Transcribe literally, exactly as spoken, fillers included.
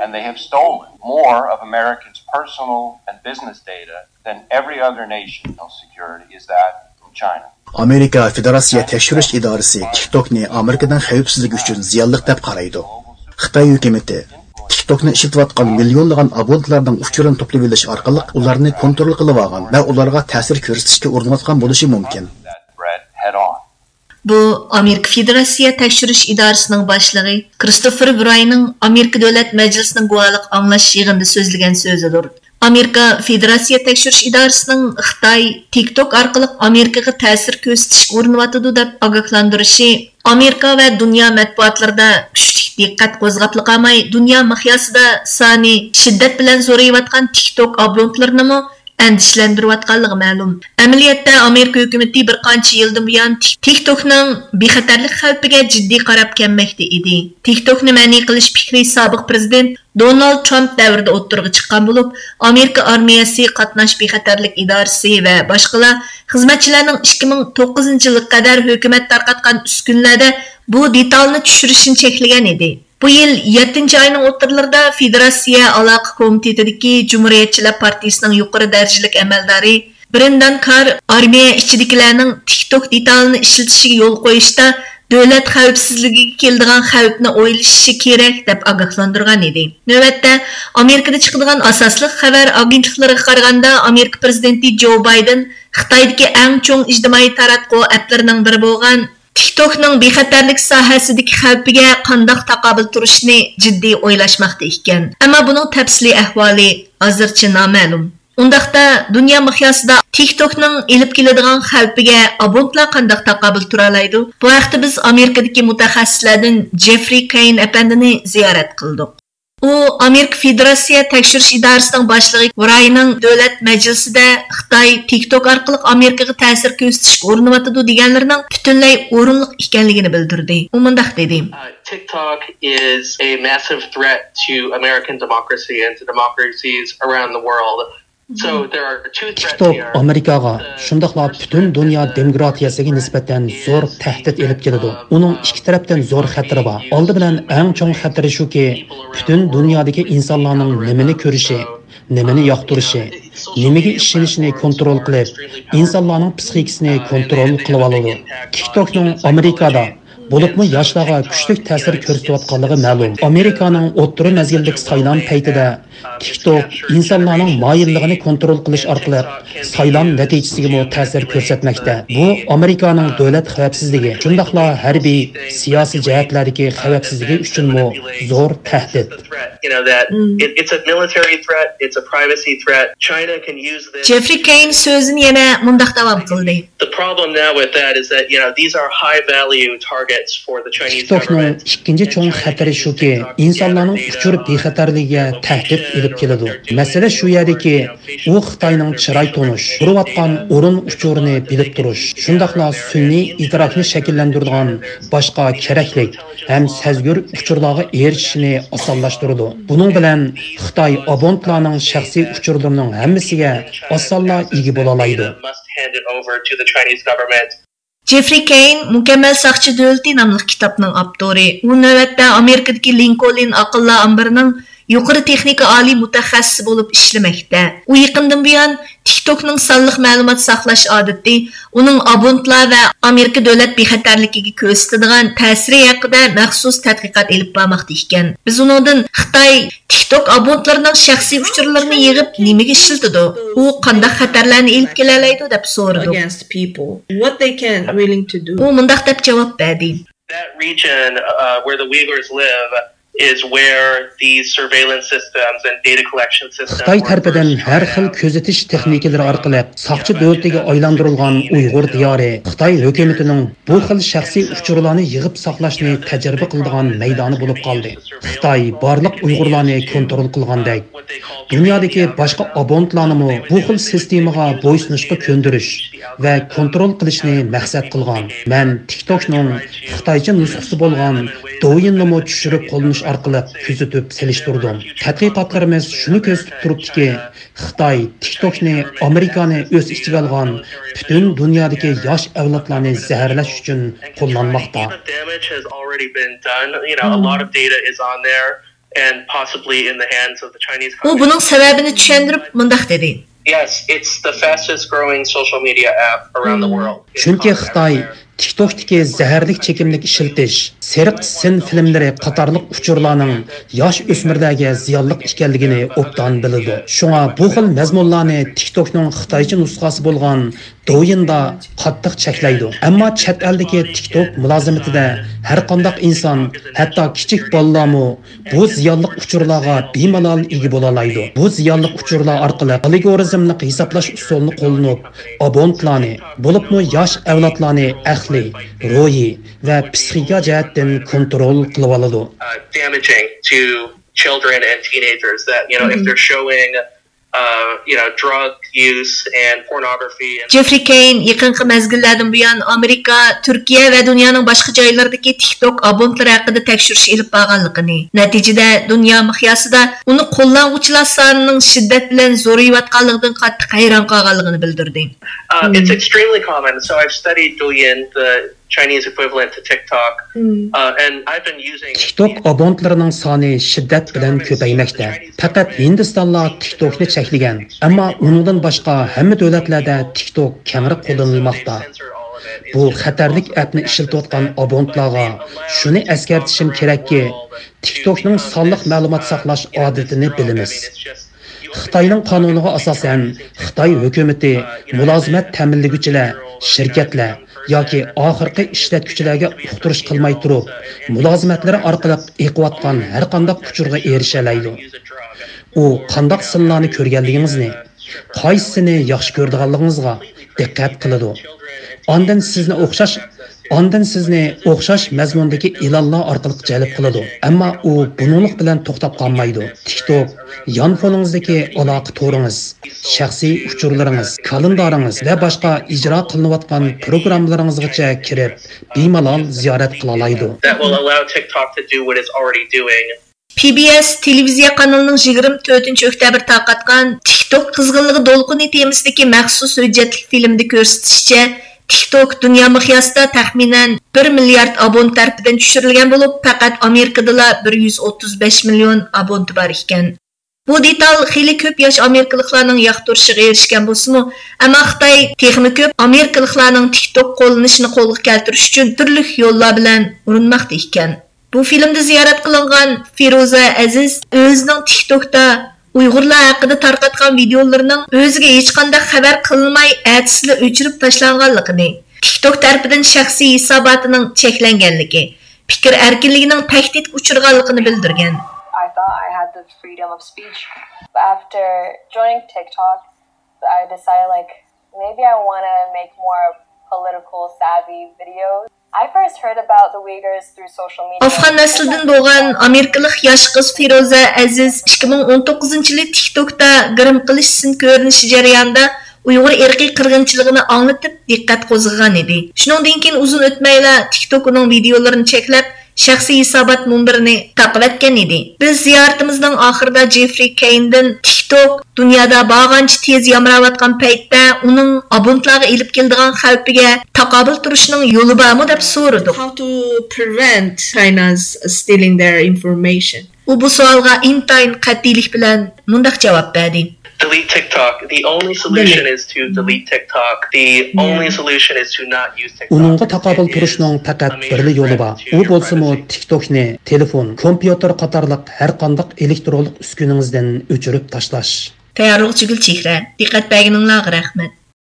And they have stolen more of Americans' personal and business data than every other nation. Security is that from China. ئامېرىكا فېدېراتسىيە تەكشۈرۈش ئىدارىسى تىك توكنى ئامېرىكىنىڭ خەۋپسىزلىكى ئۈچۈن زىيانلىق دەپ قارايدۇ. خىتاي ھۆكۈمىتى تىك توكنى ئىشلىتىۋاتقان مىليونلىغان ئابونتلارنىڭ ئۇچۇرىنى توپلىۋېلىش ئارقىلىق ئۇلارنى كونترول قىلىۋالغان ۋە ئۇلارغا تەسىر كۆرسىتىشكە ئۇرۇنۇۋاتقان بولۇشى مۇمكىن. بۇ ئامېرىكا فېدېراتسىيە تەكشۈرۈش ئىدارىسىنىڭ باشلىقى كىرىستوفېر ۋراينىڭ ئامېرىكا دۆلەت مەجلىسىنىڭ گۇۋاھلىق ئاڭلاش يىغىنىدا سۆزلىگەن سۆزىدۇر. ئامېرىكا فېدېراتسىيە تەكشۈرۈش ئىدارىسىنىڭ خىتاي تىك توك ئارقىلىق ئامېرىكىغا تەسىر كۆرسىتىشكە ئۇرۇنۇۋاتىدۇ دەپ ئاگاھلاندۇرۇشى ئامېرىكا ۋە دۇنيا مەتبۇئاتلىرىدا كۈچلۈك دىققەت قوزغاپلا قالماي، دۇنيا مىقياسىدا سانى شىددەت بىلەن زورىيىۋاتقان تىك توك ئابونتلىرىنىمۇ ئەندىشىلەندۈرۈۋاتقانلىقى مەلۇم. ئەمەلىيەتتە، ئامېرىكا ھۆكۈمىتى بىر قانچە يىلدىن بۇيان تىك توكنىڭ بىخەتەرلىك خەۋپىگە جىددىي قاراپ كەلمەكتە ئىدى. تىك توكنى مەنئى قىلىش پىكرى سابىق پىرېزىدېنت دونالد ترامپ دەۋرىدە ئوتتۇرىغا چىققان بولۇپ، ئامېرىكا ئارمىيەسى، قاتناش بىخەتەرلىك ئىدارىسى ۋە باشقىلار خىزمەتچىلەرنىڭ ئىككى مىڭ توققۇزىنچى يىلغا قەدەر ھۆكۈمەت تارقاتقان ئۈسكۈنىلەردە بۇ دېتالنى چۈشۈرۈشنى چەكلىگەن ئىدى. بۇ يىل يەتتىنچى ئاينىڭ ئوتتۇرىلىرىدا فېدېراتسىيە ئالاقە كومىتېتىدىكى جۇمھۇرىيەتچىلەر پارتىيىسىنىڭ يۇقىرى دەرىجىلىك ئەمەلدارى برېندان كار ئارمىيە ئىچىدىكىلەرنىڭ تىك توك دېتالىنى ئىشلىتىشىگە يول قويۇشتا دۆلەت خەۋپسىزلىكىگە كېلىدىغان خەۋپنى ئويلىشىشى كېرەك، دەپ ئاگاھلاندۇرغان ئىدى. نۆۋەتتە، ئامېرىكىدا چىقىدىغان ئاساسلىق خەۋەر ئاگېنتلىقلىرىغا قارىغاندا، ئامېرىكا پىرېزىدېنتى جو بايدېن خىتايدىكى ئەڭ چوڭ ئىجتىمائىي تاراتقۇ ئەپلىرىنىڭ بىرى بولغان تىك توكنىڭ بىخەتەرلىك ساھەسىدىكى خەۋپىگە قانداق تاقابىل تۇرۇشنى جىددىي ئويلاشماقتا ئىكەن. ئەمما بۇنىڭ تەپسىلىي ئەھۋالى ھازىرچە نامەلۇم. ئۇنداقتا، دۇنيا مىقياسىدا تىك توكنىڭ ئېلىپ كېلىدىغان خەۋپىگە ئابونتلار قانداق تاقابىل تۇرالايدۇ؟ بۇ ھەقتە بىز ئامېرىكىدىكى مۇتەخەسسىسلەردىن جېفرى كېين ئەپەندىنى زىيارەت قىلدۇق. ئۇ ئامېرىكا فېدېراتسىيە تەكشۈرۈش ئىدارىسىنىڭ باشلىقى ۋراينىڭ دۆلەت مەجلىسىدە خىتاي تىك توك ئارقىلىق ئامېرىكىغا تەسىر كۆرسىتىشكە ئۇرۇنۇۋاتىدۇ دېگەنلىرىنىڭ پۈتۈنلەي ئورۇنلۇق ئىكەنلىكىنى بىلدۈردى. ئۇ مۇنداق دېدى. Uh, TikTok is a massive threat to American democracy and to democracies around the world. So there are two تىك threats توك here. ئامېرىكاغا، شۇنداقلا پۈتۈن دۇنيا دېموكراتىيەسىگە نىسبەتەن زور تەھدىت ئېلىپ كېلىدۇ. ئۇنىڭ ئىككى تەرەپتىن زور خەتىرى بار. ئالدى بىلەن ئەڭ چوڭ خەتىرى شۇكى، پۈتۈن دۇنيادىكى ئىنسانلارنىڭ نېمىنى كۆرۈشى، نېمىنى ياقتۇرۇشى، نېمىگە ئىشىنىشىنى كونترول قىلىپ، ئىنسانلارنىڭ پسىخىكىسىنى كونترول قىلىۋالىدۇ. تىك توكنىڭ ئامېرىكادا، بولۇپمۇ ياشلارغا كۈچلۈك تەسىر كۆرسىتىۋاتقانلىقى مەلۇم. ئامېرىكانىڭ ئوتتۇرا مەزگىللىك سايلام پەيتىدە تىك توك ئىنسانلارنىڭ مايىللىقىنى كونترول قىلىش ئارقىلىق سايلام نەتىجىسىگىمۇ تەسىر كۆرسەتمەكتە. بۇ ئامېرىكانىڭ دۆلەت خەۋپسىزلىكى، شۇنداقلا ھەربىي، سىياسىي جەھەتلەردىكى خەۋپسىزلىكى ئۈچۈنمۇ زور تەھدىت. You know that it, it's a military threat, it's a privacy threat. China can use this. جېفرى كېين سۆزىنى يەنە مۇنداق داۋام قىلدى. The problem now with that is that, you know, these are high value targets for the Chinese تىك توكنىڭ government. ئىككىنچى چوڭ خەتىرى شۇكى، ئىنسانلارنىڭ ئۇچۇر بىخەتەرلىكىگە تەھدىت ئېلىپ كېلىدۇ. مەسىلە شۇ يەردىكى، ئۇ خىتاينىڭ چىراي تونۇش، تۇرۇۋاتقان ئورۇن ئۇچۇرىنى بىلىپ تۇرۇش، شۇنداقلا سۈنئىي ئىدراكنى شەكىللەندۈرىدىغان باشقا كېرەكلىك ھەم سەزگۈر ئۇچۇرلارغا ئېرىشىشىنى ئاسانلاشتۇرىدۇ. بۇنىڭ بىلەن خىتاي ئابونتلارنىڭ شەخسىي ئۇچۇرلىرىنىڭ ھەممىسىگە ئاسانلا ئىگە بولالايدۇ. Must hand it over to the Chinese government. جېفرى كېين مۇكەممەل ساقچى دۆلىتى ناملىق كىتابنىڭ ئاپتورى. ئۇ نۆۋەتتە ئامېرىكىدىكى لىنكولن ئاقىللار ئامبىرىنىڭ يۇقىرى تېخنىكا ئالىي مۇتەخەسسىسى بولۇپ ئىشلىمەكتە. ئۇ يېقىندىن بۇيان تىك توكنىڭ سانلىق مەلۇمات ساقلاش ئادىتى، ئۇنىڭ ئابونتلار ۋە ئامېرىكا دۆلەت بىخەتەرلىكىگە كۆرسىتىدىغان تەسىرى ھەققىدە مەخسۇس تەتقىقات ئېلىپ بارماقتا ئىكەن. بىز ئۇنىڭدىن خىتاي تىك توك ئابونتلىرىنىڭ شەخسىي ئۇچۇرلىرىنى يىغىپ نېمىگە ئىشلىتىدۇ؟ ئۇ قانداق خەتەرلەرنى ئېلىپ كېلەلەيدۇ؟ دەپ سورىدۇق. Against people, what they can willing to do. ئۇ مۇنداق دەپ جاۋاب بەردى. That region uh, where the Uyghurs live is where these surveillance systems and data collection systems خىتاي were تەرىپىدىن first ھەر tried خىل out. كۆزىتىش تېخنىكىلىرى ئارقىلىق ساقچى دۆلىتىگە ئايلاندۇرۇلغان ئۇيغۇر دىيارى خىتاي ھۆكۈمىتىنىڭ بۇ خىل شەخسىي ئۇچۇرلارنى يىغىپ ساقلاشنى تەجرىبە قىلىدىغان مەيدانى بولۇپ قالدى. خىتاي بارلىق ئۇيغۇرلارنى كونترول قىلغاندەك، دۇنيادىكى باشقا ئابونتلارنىمۇ بۇ خىل سىستېمىغا بويسۇنۇشقا كۆندۈرۈش ۋە كونترول قىلىشنى مەقسەت قىلغان. مەن تىك توكنىڭ خىتايچە نۇسخىسى بولغان دوۋيىننىمۇ چۈشۈرۈپ قوللىنىش ئارقىلىق كۆزىتىپ سېلىشتۇردۇم. تەتقىقاتلىرىمىز شۇنى كۆرسىتىپ تۇرۇپتۇكى، خىتاي تىك توكنى ئامېرىكانى ئۆز ئىچىگە ئالغان پۈتۈن دۇنيادىكى ياش ئەۋلادلارنى زەھەرلەش ئۈچۈن قوللانماقتا. The damage has already been done. You know, a lot of data is on there. and possibly in the hands of the Chinese ئۇ بۇنىڭ سەۋەبىنى چۈشەندۈرۈپ مۇنداق دېدى. Yes, it's the fastest growing social media app around the world. چۈنكى خىتاي تىك توكتىكى زەھەرلىك چېكىملىك ئىشلىتىش، سېرىق سىن فىلىملىرى قاتارلىق ئۇچۇرلارنىڭ ياش ئۆسمۈرلەرگە زىيانلىق ئىكەنلىكىنى ئوبدان بىلىدۇ. شۇڭا بۇ خىل مەزمۇنلارنى تىك توكنىڭ خىتايچە نۇسخاسى بولغان دوۋيىندا قاتتىق چەكلەيدۇ. ئەمما چەت ئەلدىكى تىك توك مۇلازىمىتىدە ھەر قانداق ئىنسان، ھەتتا كىچىك بالىلارمۇ بۇ زىيانلىق ئۇچۇرلارغا بىمالال ئىگە بولالايدۇ. بۇ زىيانلىق ئۇچۇرلار ئارقىلىق ئالگورىزملىق ھېسابلاش ئۇسۇلىنى قوللىنىپ، ئابونتلارنى، بولۇپمۇ ياش ئەۋلادلارنى ئەقلىي، روھىي ۋە پسىخىكا جەھەتتىن كونترول قىلىۋالىدۇ. Uh, damaging to children and teenagers that, you know, if they're showing uh, you know, drug use and pornography. And جېفرى كېين يېقىنقى مەزگىللەردىن بۇيان ئامېرىكا، تۈركىيە ۋە دۇنيانىڭ باشقا جايلىرىدىكى تىك توك ئابونتلىرى ھەققىدە تەكشۈرۈش ئېلىپ بارغانلىقىنى، نەتىجىدە دۇنيا مىقياسىدا ئۇنى قوللانغۇچىلار سانىنىڭ شىددەت بىلەن زورىيىۋاتقانلىقىدىن قاتتىق ھەيران قالغانلىقىنى بىلدۈردى. Uh, it's extremely common. So I've studied Douyin, the Chinese equivalent to TikTok, uh, and I've been using تىك توك ئابونتلىرىنىڭ سانى شىددەت بىلەن كۆپەيمەكتە. پەقەت ھىندىستانلا تىك توكنى چەكلىگەن، ئەمما ئۇنىڭدىن باشقا ھەممە دۆلەتلەردە تىك توك كەڭرى قوللىنىلماقتا. بۇ خەتەرلىك ئەپنى ئىشلىتىۋاتقان ئابونتلارغا شۇنى ئەسكەرتىشىم كېرەككى، تىك توكنىڭ سانلىق مەلۇمات ساقلاش ئادىتىنى بىلىمىز. خىتاينىڭ قانۇنىغا ئاساسەن، خىتاي ھۆكۈمىتى مۇلازىمەت تەمىنلىگۈچىلەر، شىركەتلەر ياكى ئاخىرقى ئىشلەتكۈچىلەرگە ئۇقتۇرۇش قىلماي تۇرۇپ، مۇلازىمەتلىرى ئارقىلىق ئېقىۋاتقان ھەرقانداق ئۇچۇرغا ئېرىشەلەيدۇ. ئۇ قانداق سىنلارنى كۆرگەنلىكىڭىزنى، قايسىسىنى ياخشى كۆرىدىغانلىقىڭىزغا دىققەت قىلىدۇ. ئاندىن سىزنى ئوخشاش ئاندىن سىزنى ئوخشاش مەزمۇندىكى ئېلانلار ئارقىلىق جەلپ قىلىدۇ، ئەمما ئۇ بۇنىڭلىق بىلەن توختاپ قالمايدۇ. تىك توك، يانفونىڭىزدىكى ئالاقە تورىڭىز، شەخسىي ئۇچۇرلىرىڭىز، كالېندارىڭىز ۋە باشقا ئىجرا قىلىنىۋاتقان پروگراممىلىرىڭىزغىچە كىرىپ، بىمالال زىيارەت قىلالايدۇ. That will allow TikTok to do what it's already doing. پى بى ئېس تېلېۋىزىيە قانىلىنىڭ يىگىرمە تۆتىنچى ئۆكتەبىر تارقاتقان تىك توك قىزغىنلىقى دولقۇنى تېمىسىدىكى مەخسۇس ھۆججەتلىك فىلىمدا كۆرسىتىشىچە، تىك توك دۇنيا مىقياسىدا تەخمىنەن بىر مىليارد ئابونت تەرىپىدىن چۈشۈرۈلگەن بولۇپ، پەقەت ئامېرىكىدىلا بىر يۈز ئوتتۇز بەش مىليون ئابونتى بار ئىكەن. بۇ دېتال خېلى كۆپ ياش ئامېرىكىلىقلارنىڭ ياقتۇرۇشىغا ئېرىشكەن بولسىمۇ، ئەمما خىتاي تېخىمۇ كۆپ ئامېرىكىلىقلارنىڭ تىك توك قوللىنىشىنى قولغا كەلتۈرۈش ئۈچۈن تۈرلۈك يوللار بىلەن ئۇرۇنماقتا ئىكەن. بۇ فىلىمدا زىيارەت قىلىنغان فىرۇزە ئەزىز ئۆزىنىڭ تىك توكتا ئۇيغۇرلار ھەققىدە تارقاتقان ۋىدېئولىرىنىڭ ئۆزىگە ھېچقانداق خەۋەر قىلىنماي ئەتىسىلا ئۆچۈرۈپ تاشلانغانلىقىنى، تىك توك تەرىپىدىن شەخسىي ھېساباتىنىڭ چەكلەنگەنلىكى، پىكىر ئەركىنلىكىنىڭ تەھدىتكە ئۇچرىغانلىقىنى بىلدۈرگەن. I thought I had the freedom of speech. After joining TikTok, I decided, like, maybe I want to make more political savvy videos. I first heard about the Uyghurs through social media. ئافغان نەسلىدىن بولغان ئامېرىكىلىق ياش قىز فىرۇزە ئەزىز ئىككى مىڭ ئون توققۇزىنچى يىلى تىك توكتا گىرىم قىلىش سىن كۆرۈنۈشى جەريانىدا ئۇيغۇر ئىرقىي قىرغىنچىلىقىنى ئاڭلىتىپ دىققەت قوزغىغان ئىدى. شۇنىڭدىن كېيىن ئۇزۇن ئۆتمەيلا تىك توك ئۇنىڭ ۋىدېئولىرىنى چەكلەپ، شەخسىي ھېسابات مۇنبىرىنى تاقىۋەتكەن ئىدى. بىز زىيارىتىمىزنىڭ ئاخىرىدا جېفرى كېيندىن تىك توك دۇنيادا بارغانچە تېز يامراۋاتقان پەيتتە ئۇنىڭ ئابونتلارغا ئېلىپ كېلىدىغان خەۋپىگە تاقابىل تۇرۇشنىڭ يولى بارمۇ دەپ سورىدۇق. How to prevent China's stealing their information? ئۇ بۇ سوئالغا ئىنتايىن قەتئىيلىك بىلەن مۇنداق جاۋاب بەردى. Delete TikTok. The only solution is to delete TikTok. The only solution is to not use TikTok. ئۇنىڭغا تاقابىل تۇرۇشنىڭ پەقەت بىرلا يولى بار. ئۇ بولسىمۇ تىك توكنى تېلېفون، كومپيۇتېر قاتارلىق ھەر قانداق ئېلېكترونلۇق ئۈسكۈنىڭىزدىن ئۆچۈرۈپ تاشلاش. تەييارلىغۇچى گۈلچېھرە، دىققەت بەرگىنىڭلارغا رەھمەت.